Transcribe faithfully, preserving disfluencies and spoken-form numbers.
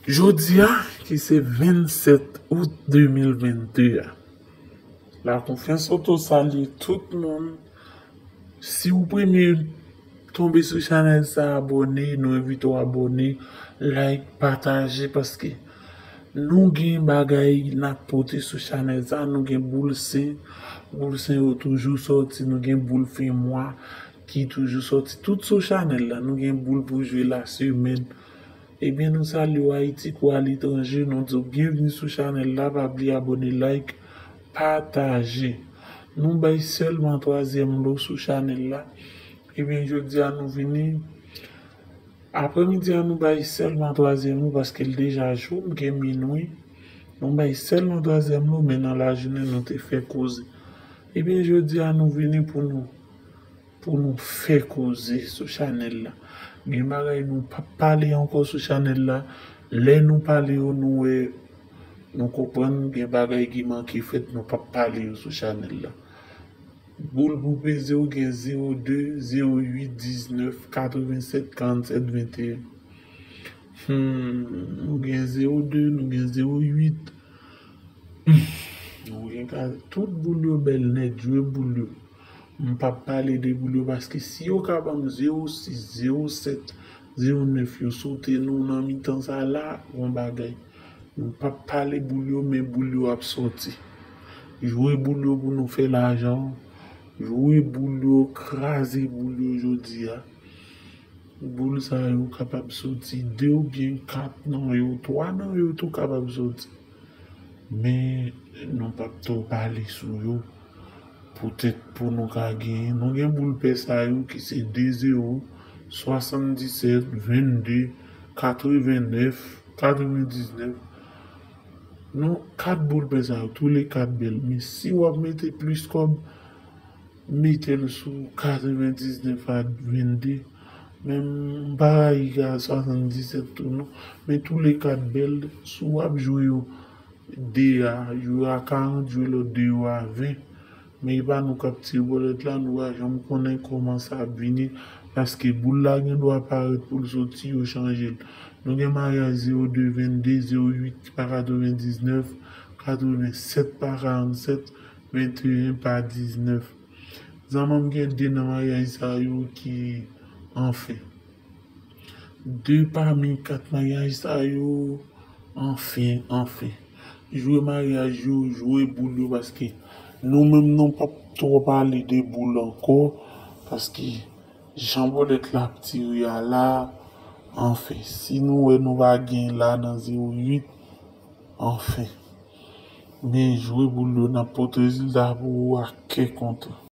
Jodi a, ki se vennsèt out de mil vennde a, Lakonfyans Oto salye tout moun. Si w premye tonbe sou chanèl sa, abòne, nou envite w abòne, like, pataje, paske nou gen bagay n ap pote sou chanèl sa, nou gen boul sen, boul sen yo toujou sòti, nou gen boul fen mwa ki toujou sòti, tout sou chanèl la, nou gen boul pou jwe la semèn. Ebyen, nou salye w Ayiti kou aletranje, nou di w byenvni sou chanèl la, pa bliye abòne, like, pataje. Nou bay sèlman twazyèm lo sou chanèl la. Ebyen, jodi a nou vini, aprèmidi a nou bay sèlman twazyèm lo paske l deja jou, m gen minwi. Nou bay sèlman twazyèm lo, men nan lajounen nou te fè koze. Ebyen, jodi a nou vini pou nou pou nou fè koze sou chanèl la. Gen bagay nou p ap pale ankò sou chanèl la. Lè nou pale yo, nou wè, nou konprann gen bagay ki manke fèt, nou p ap pale yo sou chanèl la. Boul pou peze w gen zewo de, zewo uit, diznèf, katrevennsèt, karannsèt, venteyen. Hmm, nou gen zewo de, nou gen zewo uit. Hmm, nou gen ka, tout boul yo bèl nèt, jwe boul yo. M p ap pale de boul yo, paske si yo ka ban m zewo sis, zewo sèt, zewo nèf, yo sote nou nan mitan sa la, gon bagay. M p ap pale boul yo, men boul yo ap sòti. Jwe boul yo pou nou fè lajan. Jwe boul yo, kraze boul yo jodi a. Boul sa yo kapab soti de oubyen kat nan yo, twa nan yo tou kapab soti. Men nou p ap twò pale sou yo. Poutèt pou nou ka genyen. Nou gen boul pè sa yo ki se de zewo, swasanndisèt, vennde, katrevennèf, katrevendiznèf. Nou, kat boul pè sa yo, toule kat bèl. Men si w ap mete plis kòb, mete l sou katrevendiznèf a vennde. Men m pa rayi ka swasanndisèt tou non. Men toule kat bèl, si w ap jwe yo de a, jwe a karant, jwe lòt de yo a ven. Men e pa nou k ap tire bòlèt la, nou pa janm konnen kòman sa ap vini, paske boul la gen dwa parèt pou l soti, yo chanje l. Nou gen maryaj zewo de vennde, zewo uit pa katrevendiznèf, katrevensèt pa karannsèt, venteyen pa diznèf. Zanmanm gen de nan maryaj sa yo ki anfen. De pami kat maryaj sa yo, anfen, anfen. Jwe maryaj yo, jwe boul yo, paske nou menm nou p ap twò pale de boul ankò, paske jan bòlèt la ap tire a la, anfen, si nou wè nou pa gen la nan zewo uit, anfen. Men jwe boul yo, n ap pote rezilta pou ou ak kè kontan.